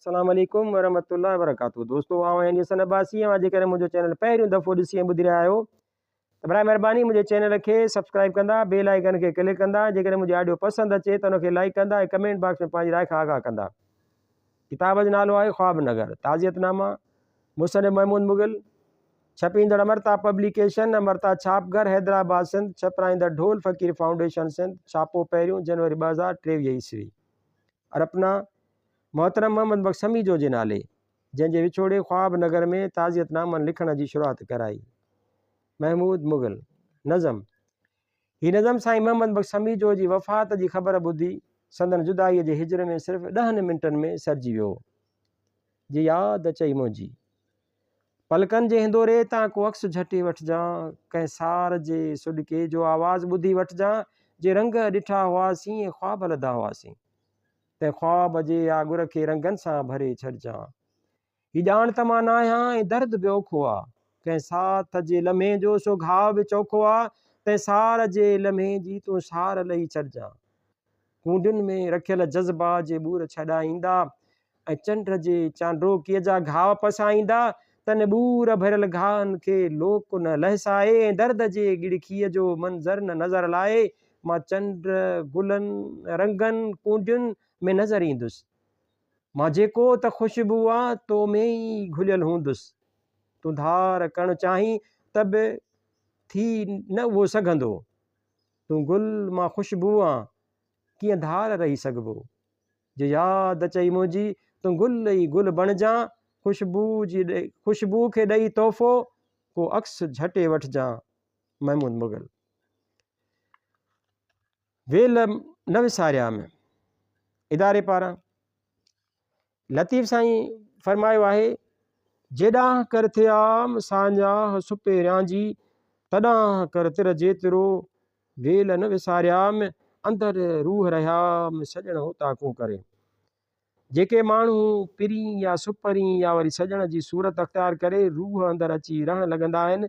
السلام عليڪم ورحمة الله وبرڪاته دوستو آئون آهيان حسن عباسي اوهان جيڪڏهن منهنجو چينل پهريون دفعو ڏسي ۽ ٻڌي رهيا آهيو ته برائي مهرباني منهنجي چينل کي سبسڪرائب ڪندا بيل آئيڪن کي ڪلڪ ڪندا جيڪڏهن منهنجي آڊيو پسند اچي ته ان کي لائيڪ ڪندا ۽ ڪمينٽ باڪس ۾ پنهنجي راء کان آگاهه ڪندا ڪتاب جو نالو آهي خواب نگر تعزيت ناما مصنف محمود مغل ڇپيندڙ امرتا پبليڪيشن امرتا ڇاپ گهر حيدرآباد سنڌ ڇپرائيندڙ ڍول فقير فائونڊيشن سنڌ ڇاپو پهريون جنوري 2023 عيسوي ارپنا محترم محمد بخش سميجو جي نالي، جنهن جي وڇوڙي خواب نگر ۾ تعزيت نامن لکڻ جي شروعات ڪرائي. محمود مغل، نظم، هي نظم سائين محمد بخش سميجو جي وفات جي خبر ٻڌي سندن جدائيء جي هجر ۾ صرف ڏهن منٽن ۾ سرجي ويو هو. جي ياد اچئي منهنجي. پلڪن جي هندوري تان ڪو عڪس جهٽي وٺجان، ڪنهن سار جي سڏڪي جو آواز ٻڌي وٺجان، جي رنگ ڏٺا هئاسين ۽ خواب لڌا هئاسين، تنهن خواب جي آڳر کي رنگن سان ڀري ڇڏجان. هي ڄاڻ ته مان ناهيان ۽ درد به اوکو آ، ڪنهن ساٿ جي لمحي جو سو گهاء به چوکو آ، تنهن سار جي لمحي جي تون سار لهي ڇڏجان. ڪونڊين ۾ رکيل جذبا جي ٻور ڇڏائيندا ۽ چنڊ جي چانڊوڪيء جا گهاء پسائيندا، تن ٻور ڀريل گهاءن کي لوڪ نه لهسائي ۽ درد جي ڳڙکيء جو منظر نه نظر لائي، مان چنڊ، گلن، رنگن، ڪونڊين ۾ نظر ايندس. مان جيڪو ته خوشبو آن تو ۾ ئي گهليل هوندس. تون ڌار ڪرڻ چاهين ته به ٿي نه اهو سگهندو. تون گل مان خوشبو آن، ڪيئن ڌار رهي سگهبو. جي ياد اچئي منهنجي، تون گل ئي گل بڻجان، خوشبو جي خوشبو کي ڏئي تحفو، ڪو عڪس جهٽي وٺجان. محمود مغل. ويل نه وساريام. اداري پاران. لطيف سائين فرمايو آهي، جيڏانهن ڪر ٿيام ساڃاهه سپهريان جي، تڏانهن ڪر تر جيترو ويل نه وساريام، اندر روح رهيام سڄڻ اوطاقون ڪري. جيڪي ماڻهو پرين يا سپرين يا وري سڄڻ جي صورت اختيار ڪري روح اندر اچي رهڻ لڳندا آهن،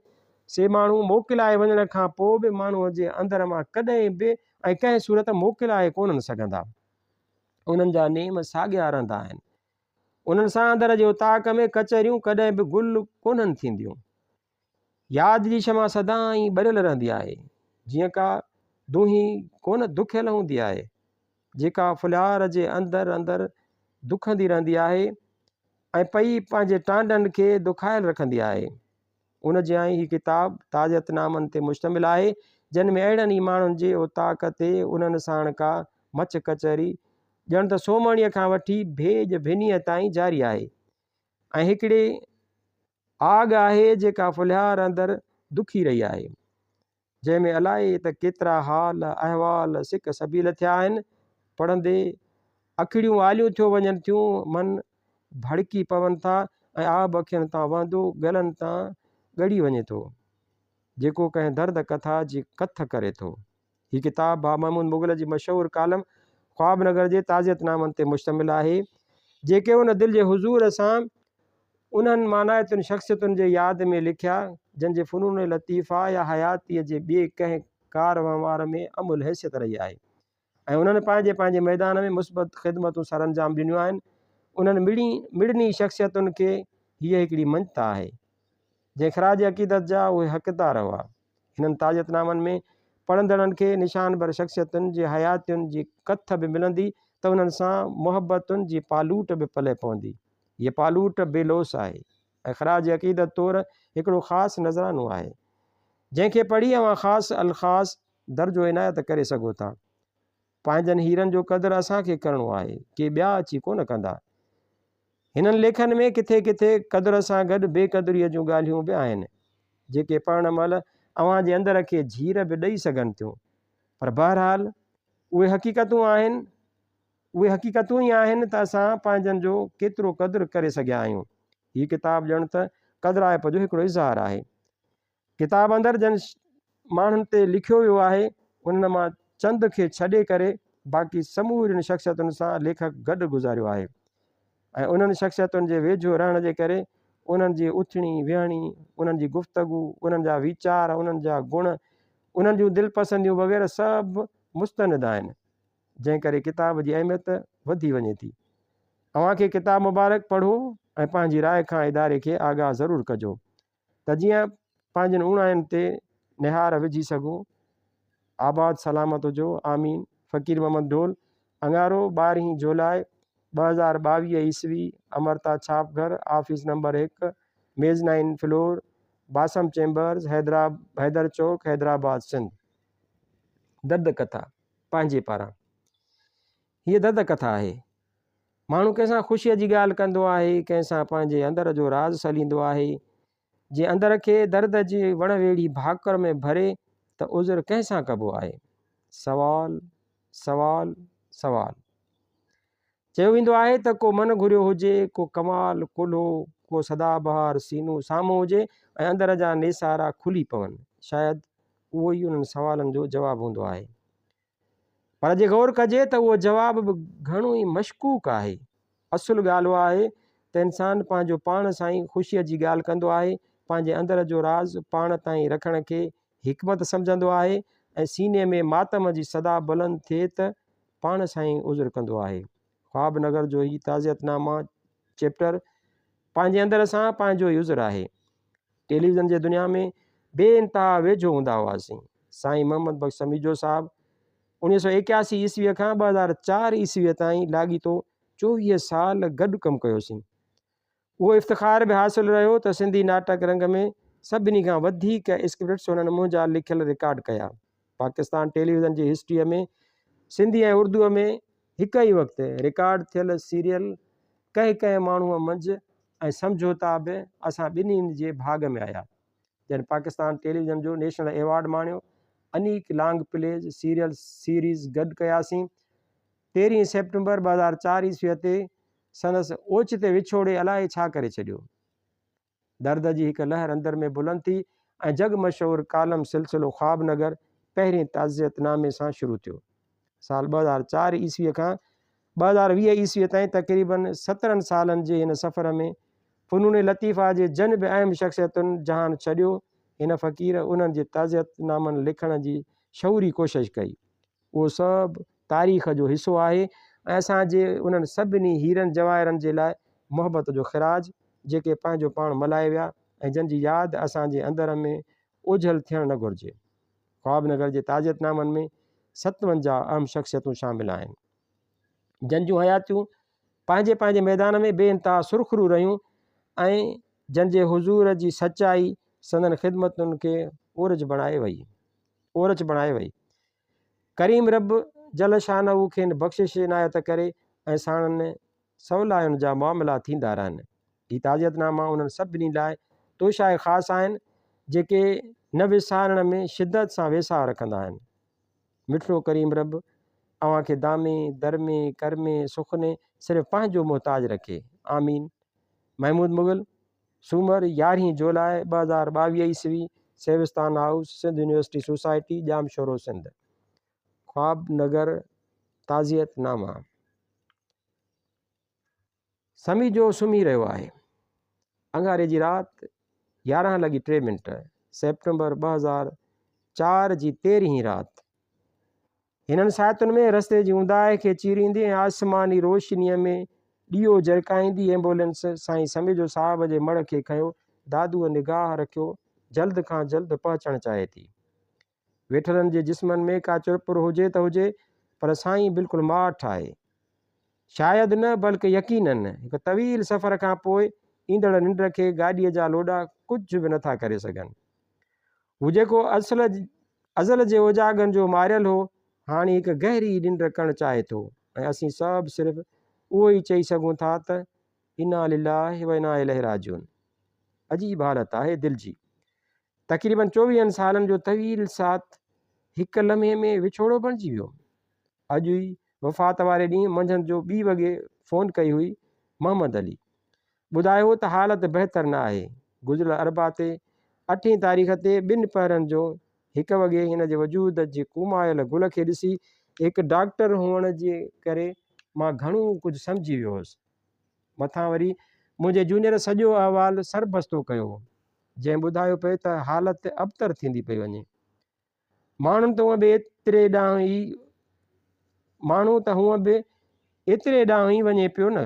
سي ماڻهو موڪلائي وڃڻ کان پوء به ماڻهوء جي اندر مان ڪڏهن به ۽ ڪنهن صورت موڪلائي ڪونهن سگهندا. انهن جا نيم ساڳيا رهندا آهن. انهن سان اندر جي اوطاق ۾ ڪچهريون ڪڏهن به گل ڪونهن ٿينديون. ياد جي شمع سدائين ٻريل رهندي آهي، جيئن ڪا دونهي ڪونه دکيل هوندي آهي، جيڪا ڦلهار جي اندر اندر دکندي رهندي آهي ۽ پئي پنهنجي ٽانڊن کي دکايل رکندي آهي. ان جيان ئي هي ڪتاب تعزيت نامن تي مشتمل آهي، جن ۾ اهڙن ئي ماڻهن جي اوطاق تي انهن ساڻ ڪا مچ ڪچهري ڄڻ ته سومهڻيء کان وٺي ڀيڄ ڀنيء تائين جاري آهي ۽ هڪڙي آڳ آهي جيڪا ڦلهيار اندر دکي رهي آهي. جنهن ۾ الائي ته ڪيترا حال احوال سڪ سبيل ٿيا آهن. پڙهندي اکڙيون آليون ٿيو وڃن ٿيون، من ڀڙڪي پون ٿا ۽ آب اکين تان وهندو ڳلن تان ڳڙي وڃي ٿو، جيڪو ڪنهن درد ڪٿا جي ڪٿ ڪري ٿو. هي ڪتاب ڀاء محمود مغل جي مشهور ڪالم خواب نگر جي تعزيت نامن تي مشتمل آهي، جيڪي ان دل جي حضور سان انهن مانائتين شخصيتن جي ياد ۾ لکيا، جن جي فنون لطيفه يا حياتيء جي ٻئي ڪنهن ڪار وهنوار ۾ املهه حيثيت رهي آهي ۽ انهن پنهنجي پنهنجي ميدان ۾ مثبت خدمتون سرانجام ڏنيون آهن. انهن مڙني شخصيتن کي هيء هڪڙي مڃتا آهي، جنهن خراج عقيدت جا اهي حقدار هئا. هنن تعزيت نامن ۾ پڙهندڙن کي نشانبر شخصيتن جي حياتين جي ڪٿ به ملندي ته انهن سان محبتن جي پالوٽ به پلئه پوندي. هيء پالوٽ بي لوث آهي ۽ خراج عقيدت طور هڪڙو خاص نذرانو آهي، جنهن کي پڙهي اوهان خاص الخاص درجو عنايت ڪري سگهو ٿا. پنهنجن هيرن جو قدر اسان کي ڪرڻو آهي، ڪي ٻيا اچي ڪونه ڪندا. هنن ليکن ۾ ڪٿي ڪٿي قدر سان گڏ بي قدريء جون ڳالهيون به آهن، جيڪي پڙهڻ مهل اوهان جي اندر کي جهير به ڏئي سگهن ٿيون، پر بهرحال اهي حقيقتون آهن، اهي حقيقتون ئي آهن ته اسان پنهنجن جو ڪيترو قدر ڪري سگهيا آهيون. هي ڪتاب ڄڻ ته قدرائپ جو هڪڙو اظهار آهي. ڪتاب اندر جن ماڻهن تي لکيو ويو آهي، انهن مان چند کي ڇڏي ڪري باقي سمورين شخصيتن سان ليکڪ گڏ گذاريو آهي ۽ انهن شخصيتن جي ويجهو رهڻ جي ڪري انهن جي اٿڻي ويهڻي، انهن جي گفتگو، انهن جا ويچار، انهن جا گڻ، انهن جون دلپسنديون وغيره سڀ مستند آهن، جنهن ڪري ڪتاب جي اهميت وڌي وڃي ٿي. اوهان کي ڪتاب مبارڪ پڙهو ۽ پنهنجي راء کان اداري کي آگاهه ضرور ڪجو ته جيئن پنهنجين اوڻاين تي نهار وجهي سگهون. آباد سلامت هجو. آمين. فقير محمد ڍول، اڱارو، ٻارهين جولاء 2022 عيسوي، امرتا ڇاپ گهر، آفيس نمبر هڪ، ميز نائن فلور، باسم چيمبرز، حيدر چوڪ، حيدرآباد، سنڌ. درد ڪٿا، پنهنجي پاران. هيء درد ڪٿا آهي. ماڻهو ڪنهن سان خوشيء جي ڳالهه ڪندو آهي، ڪنهن سان پنهنجي اندر جو راز سليندو آهي. جي اندر کي درد جي وڻ ويڙهي ڀاڪر ۾ ڀري ته عذر ڪنهن سان ڪبو آهي؟ سوال، سوال، سوال. چيو ويندو آهي ته ڪو من گهريو هجي، ڪو ڪمال ڪلهو، ڪو سدا بهار سينو سامهون هجي ۽ اندر جا نيسارا کلي پون. شايد اهو ئي انهن سوالن جو جواب هوندو آهي. پر جي غور ڪجي ته اهو جواب به گهڻو ئي مشڪوڪ آهي. اصل ڳالهه اها آهي ته انسان پنهنجو پاڻ سان ئي خوشيء جي ڳالهه ڪندو آهي، پنهنجي اندر جو راز پاڻ تائين رکڻ کي حڪمت سمجهندو آهي ۽ سيني ۾ ماتم جي صدا بلند ٿئي ته پاڻ سان ئي عذر ڪندو آهي. خواب نگر جو هي تعزيت نامه چيپٽر پنهنجي اندر سان پنهنجو ئي عذر آهي. ٽيليويزن جي دنيا ۾ بي انتها ويجهو هوندا هئاسين. سائين محمد بخش سميجو صاحب 1981 عيسويء کان 2004 عيسويء تائين لاڳيتو 24 سال گڏ ڪم ڪيوسين. اهو افتخار به حاصل رهيو ته سنڌي ناٽڪ رنگ ۾ سڀني کان وڌيڪ اسڪرپٽس هنن منهنجا لکيل رڪارڊ ڪيا. پاڪستان ٽيليويزن جي هسٽريء ۾ سنڌي ۽ اردوء ۾ هڪ ئي وقت رڪارڊ ٿيل سيريل ڪنهن ڪنهن ماڻهوء منجهه ۽ سمجهوتا به اسان ٻنهين جي ڀاڳ ۾ آيا. جن پاڪستان ٽيليويزن جو نيشنل ايوارڊ ماڻيو. انيڪ لانگ پليز، سيريل سيريز گڏ ڪياسين. تيرهين سيپٽمبر 2004 عيسويء تي سندس اوچتي وڇوڙي الائي ڇا ڪري ڇڏيو. درد جي هڪ لهر اندر ۾ بلند ٿي ۽ جڳ مشهور ڪالم سلسلو خواب نگر پهرين تعزيت نامي سان شروع ٿيو. سال 2004 عيسويء کان 2020 عيسويء تائين تقريباً سترهن سالن جي هن سفر ۾ فنون لطيفه جي جن به اهم شخصيتن جهان ڇڏيو، هن فقير انهن جي تعزيت نامن لکڻ جي شعوري ڪوشش ڪئي. اهو سڀ تاريخ جو حصو آهي ۽ اسان جي انهن سڀني هيرن جواهرن جي لاء محبت جو خراج جيڪي پنهنجو پاڻ ملهائي ويا ۽ جن جي ياد اسان جي اندر ۾ اوجهل ٿيڻ نه گهرجي. خواب نگر جي تعزيت نامن ۾ 57 اهم شخصيتون شامل آهن جن جون حياتيون پنهنجي پنهنجي ميدان ۾ بي انتها سرخرو رهيون ۽ جن جي حضور جي سچائي سندن خدمتن کي اورج بڻائي وئي. اورچ بڻائي وئي. ڪريم رب جل شانه کين بخشش عنايت ڪري ۽ ساڻن سولاين جا معاملا ٿيندا رهن. هي تعزيت ناما انهن سڀني لاء توشاء خاص آهن، جيڪي نه وسارڻ ۾ شدت سان ويساهه رکندا آهن. مٺڙو ڪريم رب اوهان کي دامي، درمي، ڪرمي، سخني صرف پنهنجو محتاج رکي. آمين. محمود مغل. سومر، يارهين جولاء 2022 عيسوي، Sewistan house, Sindh university society, Jamshoro, Sindh. خواب نگر تعزيت ناما. سميجو سمهي رهيو آهي. اڱاري جي رات 11 لڳي ٽي منٽ، سيپٽمبر 2004 جي تيرهين رات. هنن ساعتن ۾ رستي جي اونداهي کي چيريندي ۽ آسماني روشنيء ۾ ڏيئو جرڪائيندي ايمبولينس سائين سميجو صاحب جي مڙهه کي کنيو دادوء نگاهه رکيو جلد کان جلد پهچڻ چاهي ٿي. ويٺلن جي جسمن ۾ ڪا چرپر هجي ته هجي پر سائين بلڪل ماٺ آهي. شايد نه بلڪ يقينن هڪ طويل سفر کان پوء ايندڙ ننڊ کي گاڏيء جا لوڏا ڪجهه به نٿا ڪري سگهن. هو جيڪو اصل ازل جي اوجاڳن جو ماريل هو، هاڻي هڪ گهري ننڊ ڪرڻ چاهي ٿو ۽ اسين سڀ صرف اهو ئي چئي سگهون ٿا ته انا لله و انا اليه راجعون. عجيب حالت آهي دل جي. تقريبن چوويهن سالن جو طويل ساٿ هڪ لمحي ۾ وڇوڙو بڻجي ويو. اڄ ئي وفات واري ڏينهن منجهند جو ٻي وڳي فون ڪئي هئي محمد علي. ٻڌايو هو ته حالت بهتر نه آهي. گذريل اربع تي اٺين تاريخ تي ٻن پهرن جو هڪ وڳي هن جي وجود جي ڪومايل گل کي ڏسي هڪ ڊاڪٽر هئڻ جي ڪري مان گهڻو ڪجهه سمجهي ويو هوس. مٿان وري منهنجي جونيئر سڄو احوال سربستو ڪيو هو، جنهن ٻڌايو پئي ته حالت ابتر ٿيندي پئي وڃي. ماڻهن ته هونء به ايتري ڏانهن ئي ماڻهو ته هونء به ايتري ڏانهن ئي وڃي پيو نه.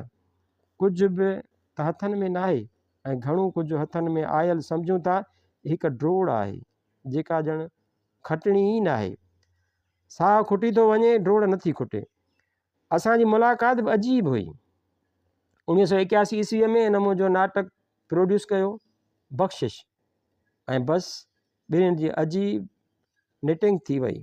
ڪجهه به ته هٿن ۾ ناهي ۽ گهڻو ڪجهه هٿن ۾ آيل سمجهون ٿا هڪ ڊوڙ آهي، جيڪا ڄڻ کٽڻي ئي ناهي. ساهه کٽي ٿو وڃي، ڊوڙ نٿي کٽي. اسان جي ملاقات به عجيب هئي. 1981 عيسويء ۾ هن منهنجو ناٽڪ پروڊيوس ڪيو، بخشش ۽ بس ٻنهين جي عجيب نٽنگ ٿي وئي.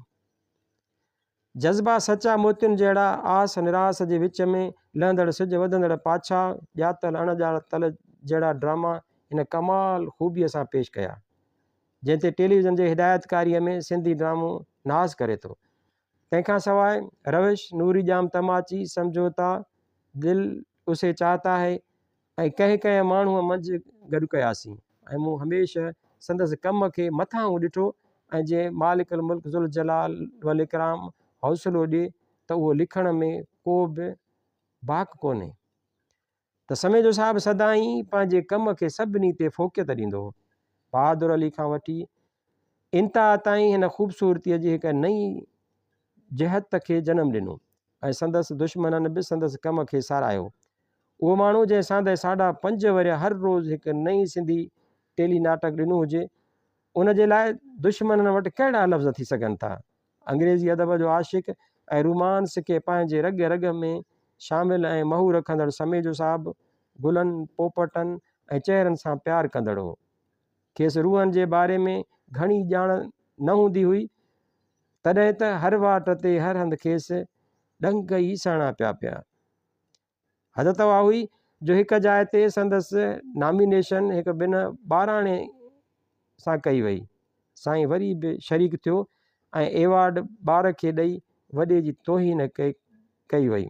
جذبا سچا موتين جهڙا، آس نراس جي وچ ۾ لهندڙ سج وڌندڙ پاڇا، ڄاتل اڻ ڄاتل جهڙا ڊراما هن ڪمال خوبيء سان پيش ڪيا. جنهن تي ٽيليويزن جي هدايتڪاريء ۾ سنڌي ڊرامو ناز ڪري ٿو. تنهن کان سواء روش، نوري ڄام تماچي، سمجهوتا، دل اسي چاهتا هي ۽ ڪنهن ڪنهن ماڻهوء منجهه گڏ ڪياسين ۽ مون هميشه سندس ڪم کي مٿانهون ڏٺو ۽ جي مالڪ الملڪ ذوالجلال والاڪرام حوصلو ڏي ته اهو لکڻ ۾ ڪو به باڪ ڪونهي ته سميجو صاحب سدائين پنهنجي ڪم کي سڀني تي فوقيت ڏيندو هو. بهادر علي کان وٺي انتها تائين هن خوبصورتيء جي هڪ نئين جهت کي جنم ڏنو ۽ سندس دشمنن به سندس ڪم کي ساراهيو. اهو ماڻهو جنهن ساندهه ساڍا پنج ورهيه هر روز هڪ نئين سنڌي ٽيلي ناٽڪ ڏنو هجي، ان جي لاء دشمنن وٽ ڪهڙا لفظ ٿي سگهن ٿا؟ انگريزي ادب جو عاشق ۽ رومانس کي پنهنجي رڳ رڳ ۾ شامل ۽ مهو رکندڙ سميجو صاحب گلن، پوپٽن ۽ چهرن سان پيار ڪندڙ هو. کيس روحن جي باري ۾ گهڻي ڄاڻ نه هوندي هئي، تڏهن ته هر واٽ تي هر هنڌ کيس ڏنگ ئي سهڻا پيا پيا. حد ته اها هئي جو هڪ جاء تي سندس نامينيشن هڪ بنهه ٻاراڻي سان ڪئي وئي. سائين وري به شريڪ ٿيو ۽ ايوارڊ ٻار کي ڏئي وڏي جي توهين ڪئي وئي.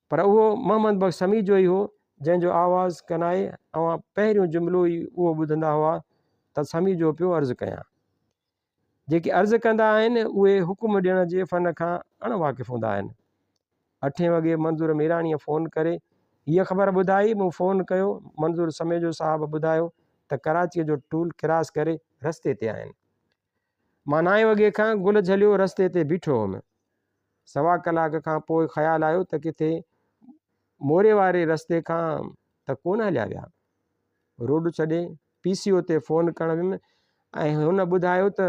پر اهو محمد بخش سميجو ئي هو جنهن جو آواز ڪنائي اوهان پهريون جملو ئي اهو ٻڌندا هئا ته سميجو پيو عرض ڪيان. جيڪي عرض ڪندا آهن اهي حڪم ڏيڻ جي فن کان اڻ واقف هوندا آهن. اٺين وڳي منظور ميراڻيء فون ڪري هيء خبر ٻڌائي، مون فون ڪيو، منظور سميجو صاحب ٻڌايو ته ڪراچيء جو ٽول ڪراس ڪري رستي تي آهن. مان نائين وڳي کان گل جهليو رستي تي بيٺو هوم. سوا ڪلاڪ کان پوء خيال آيو ته ڪٿي موري واري رستي کان ته ڪونه هليا ويا. روڊ ڇڏي پي سي او تي فون ڪرڻ ويم ۽ هن ٻڌايو ته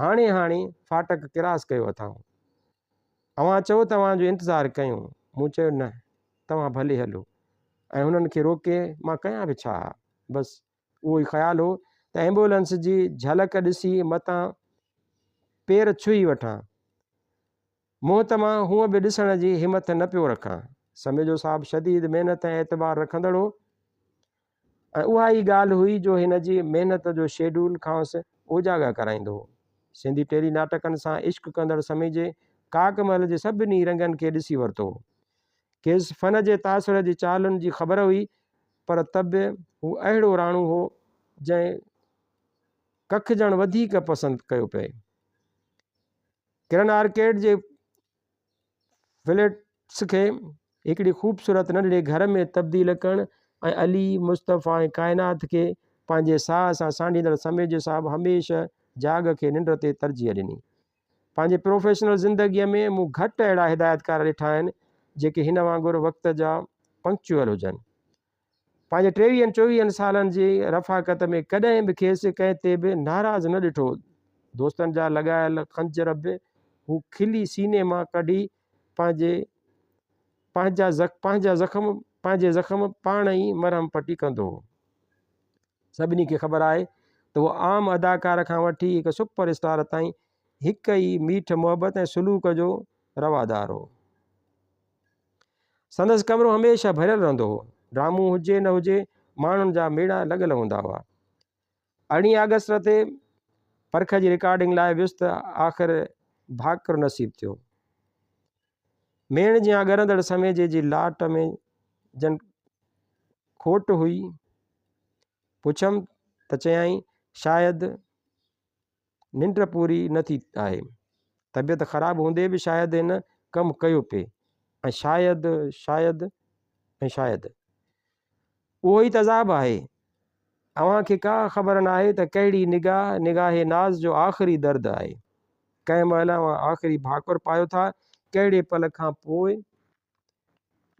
هاڻي هاڻي ڦاٽڪ ڪراس ڪيو اٿائون. اوهان چئو ته اوهان جو انتظار ڪيون. مون چيو نه توهان ڀلي هلو ۽ هنن کي روڪي مان ڪيان به ڇا ها. بس اهو ئي خيال هو ته ايمبولنس جي جهلڪ ڏسي متان پير ڇهي وٺان. منهن ته مان هونء به ڏسڻ جي همٿ نه پيو رکان. سميجو صاحب شديد محنت ۽ اعتبار رکندڙ هو ۽ اها ئي ڳالهه هئي جو هن جي محنت جو شيڊول کانئس اوجاڳا ڪرائيندو هو. سنڌي ٽيلي ناٽڪن سان عشق ڪندڙ سميجي ڪاڪ محل جي سڀني رنگن کي ڏسي ورتو هو. کيس فن جي تاثر جي چالن جي خبر هئي پر ته به هو اهڙو راڻو هو جنهن ڪکجڻ وڌيڪ پسند ڪيو پئي. ڪرن آرڪيڊ جي فليٽس کي هڪڙي خوبصورت ننڍڙي گهر ۾ تبديل ڪرڻ ۽ علي، مصطفيٰ ۽ ڪائنات کي پنهنجي ساهه سان سانڍيندڙ سميجو صاحب هميشه جاڳ کي ننڊ تي ترجيح ڏني. پنهنجي پروفيشنل زندگيء ۾ مون گهٽ اهڙا هدايتڪار ڏٺا آهن، جيڪي هن وانگر وقت جا پنڪچوئل هجن. پنهنجي ٽيويهن چوويهن سالن جي رفاقت ۾ ڪڏهن به کيس ڪنهن تي به ناراض نه ڏٺو. دوستن جا لڳايل خنجر به هو کلي سيني مان ڪڍي پنهنجي پنهنجا پنهنجا زخم پنهنجي زخم پاڻ ئي مرهم پٽي ڪندو هو. سڀني کي خبر آهي ته هو عام اداڪار کان وٺي هڪ سپر اسٽار تائين هڪ ئي ميٺ محبت ۽ سلوڪ جو روادار هو. سندس ڪمرو هميشه ڀريل رهندو هو. ڊرامو هجي نه هجي ماڻهن جا ميڙا لڳل هوندا هئا. ارڙهين آگسٽ تي پرک جي رڪارڊنگ لاء ويس ته آخر ڀاڪر نصيب ٿيو. ميڻ جيان ڳرندڙ سميجي جي لاٽ ۾ جن کوٽ هئي. پڇيم ته چيائين شايد ننڊ پوري نه ٿي آهي. طبيعت خراب هوندي به شايد هن ڪم ڪيو پئي ۽ شايد، شايد ۽ شايد. اهو ئي ته عذاب آهي. اوهان کي ڪا خبر ناهي ته ڪهڙي نگاهه، نگاهه ناز جو آخري درد آهي. ڪنهن مهل اوهان آخري ڀاڪر پايو ٿا، ڪهڙي پل کان پوء.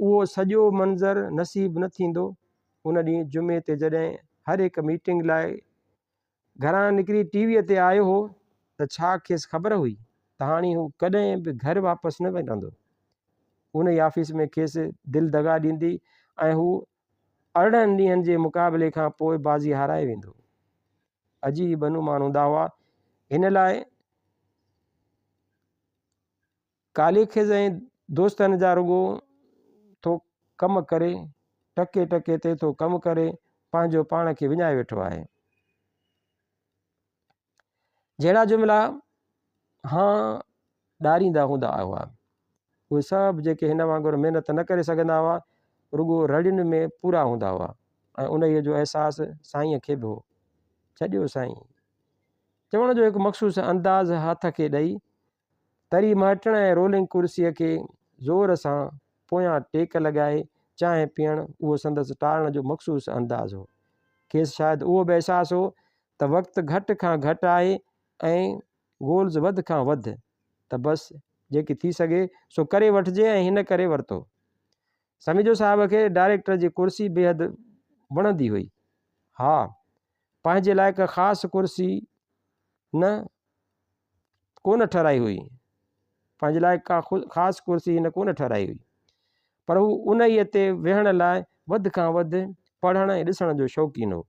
اهو سڄو منظر نصيب نه ٿيندو. ان ڏينهن جمعي تي جڏهن هر هڪ ميٽنگ لاء گهران نڪري ٽي ويء تي آيو هو ته ڇا کيس خبر هئي ته هاڻي هو ڪڏهن به گهر واپس نه ويندو. ان ئي آفيس ۾ کيس دل دغا ڏيندي ۽ هو 18 ڏينهن جي مقابلي کان پوء بازي هارائي ويندو. عجيب انومان هوندا هئا هن لاء. ڪاليخز ۽ دوستن جا رڳو ٿو ڪم ڪري، ٽڪي ٽڪي تي ٿو ڪم ڪري، پنهنجو پاڻ کي وڃائي ويٺو آهي. جهڙا جملا هان ڏاريندا هوندا هئا. اهي سڀ جيڪي هن وانگر محنت نه ڪري سگهندا هئا، رڳو رڙين ۾ پورا هوندا هئا ۽ انهيء جو احساس سائينء کي به هو. ڇڏيو سائين! چوڻ جو هڪ مخصوص انداز هٿ کي ڏئي تري مهٽڻ ۽ رولنگ ڪرسيء کي زور سان پويان ٽيڪ لڳائي چانهه پيئڻ اهو سندس ٽارڻ جو مخصوص انداز هو. کيس شايد اهو به احساس هو ته وقت گهٽ کان گهٽ آهي ۽ گولز وڌ کان وڌ ته بس جيڪي ٿي سگهي سو ڪري وٺجي ۽ هن ڪري ورتو. سميجو صاحب کي ڊائريڪٽر جي ڪرسي بيحد وڻندي هئي. ها، پنهنجي لاء ڪا خاص ڪرسي نه ڪونه ٺهرائي هئي. پنهنجي لاء ڪا خاص ڪرسي هن ڪونه ٺهرائي هئي. پر هو انهيء تي ويهڻ لاء وڌ کان وڌ پڙهڻ ۽ ڏسڻ جو شوقين هو.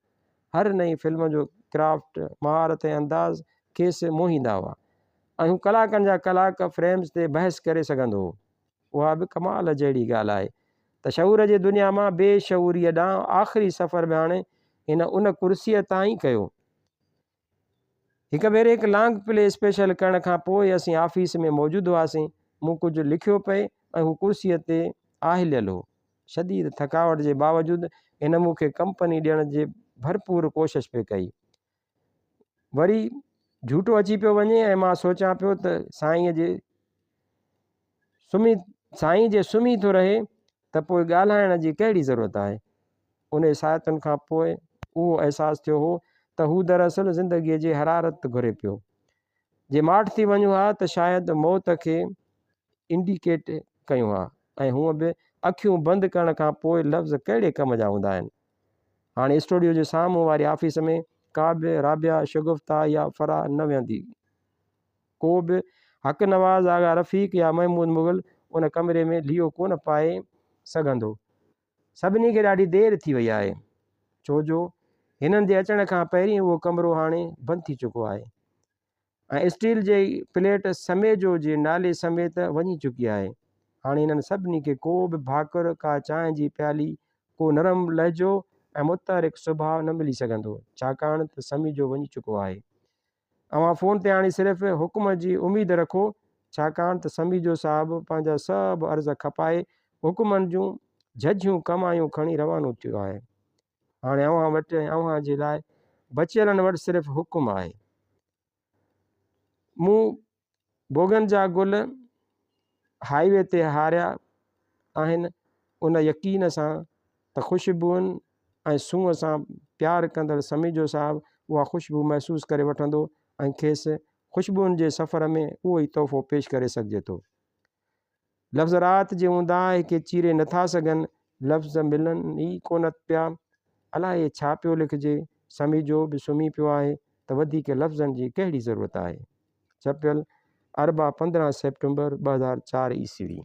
هر نئين فلم جو ڪرافٽ، مهارت ۽ انداز کيس موهيندا هئا ۽ هو ڪلاڪن جا ڪلاڪ فريمز تي بحث ڪري سگهندو هو. اها به ڪمال جهڙي ڳالهه آهي ته شعور جي دنيا مان بي شعوريء ڏانهن آخري سفر به هاڻي هن ان ڪرسيء تان ئي ڪيو. هڪ ڀيري هڪ لانگ پلي اسپيشل ڪرڻ کان پوء اسين آفيس ۾ موجود هئاسين. مون ڪجهه لکيو پئي ۽ هو ڪرسيء تي آهليل هو. شديد ٿڪاوٽ جي باوجود هن مون کي ڪمپني ڏيڻ جي ڀرپور ڪوشش پئي ڪئي. وري جهوٽو اچي پيو وڃي ۽ مان سوچيان پيو ته سائينء جي سمهي سائين جي سمهي ٿو رهي ته پوء ڳالهائڻ جي ڪهڙي ضرورت آهي؟ انهي ساعتن کان پوء اهو احساس ٿيو هو ته هو دراصل زندگيء جي حرارت گهري پيو. جي ماٺ ٿي وڃون ها ته شايد موت کي انڊيڪيٽ ڪيون ها ۽ هونء به اکيون بند ڪرڻ کان پوء لفظ ڪهڙي ڪم جا هوندا آهن. هاڻي اسٽوڊيو جي سامهون واري آفيس ۾ ڪا به رابعه، شگفته يا فرح نه ويهندي. ڪو به حق نواز، آغا رفيق يا محمود مغل ان ڪمري ۾ ليئو ڪونه پائي سگهندو. سڀني کي ڏاڍي دير ٿي وئي آهي، ڇو جو هنن جي اچڻ کان پهرين اهو ڪمرو هاڻي بند ٿي چڪو آهي ۽ اسٽيل جي پليٽ سميجو جي نالي سميت وڃي چڪي آهي. هاڻي هنن سڀني کي ڪو به ڀاڪر، ڪا چانهه جي پيالي، ڪو نرم لهجو ۽ متحرڪ سڀاء نه ملي سگهندو، ڇاڪاڻ ته سميجو وڃي چڪو آهي. اوهان فون تي هاڻي صرف حڪم جي اميد رکو، ڇاڪاڻ ته سميجو صاحب پنهنجا سڀ عرض کپائي حڪمن جون جهجهيون ڪمايون کڻي روانو ٿيو آهي. هاڻي اوهان وٽ ۽ اوهان جي لاء بچيلن وٽ صرف حڪم آهي. مون بوگن جا گل هاء وي تي هاريا آهن ان يقين سان ته خوشبوئن ۽ سونهن سان پيار ڪندڙ سميجو صاحب اها خوشبو محسوس ڪري وٺندو ۽ کيس خوشبوئن جي سفر ۾ اهو ئي تحفو پيش ڪري سگهجي ٿو. لفظ رات جي اونداهه کي چيري نٿا سگهن، لفظ ملن ئي ڪونه پيا، الائي ڇا پيو لکجي، سميجو به سمهي پيو آهي ته وڌيڪ لفظن جي ڪهڙي ضرورت آهي. ڇپيل اربع 15 سيپٽمبر 2004 عيسوي.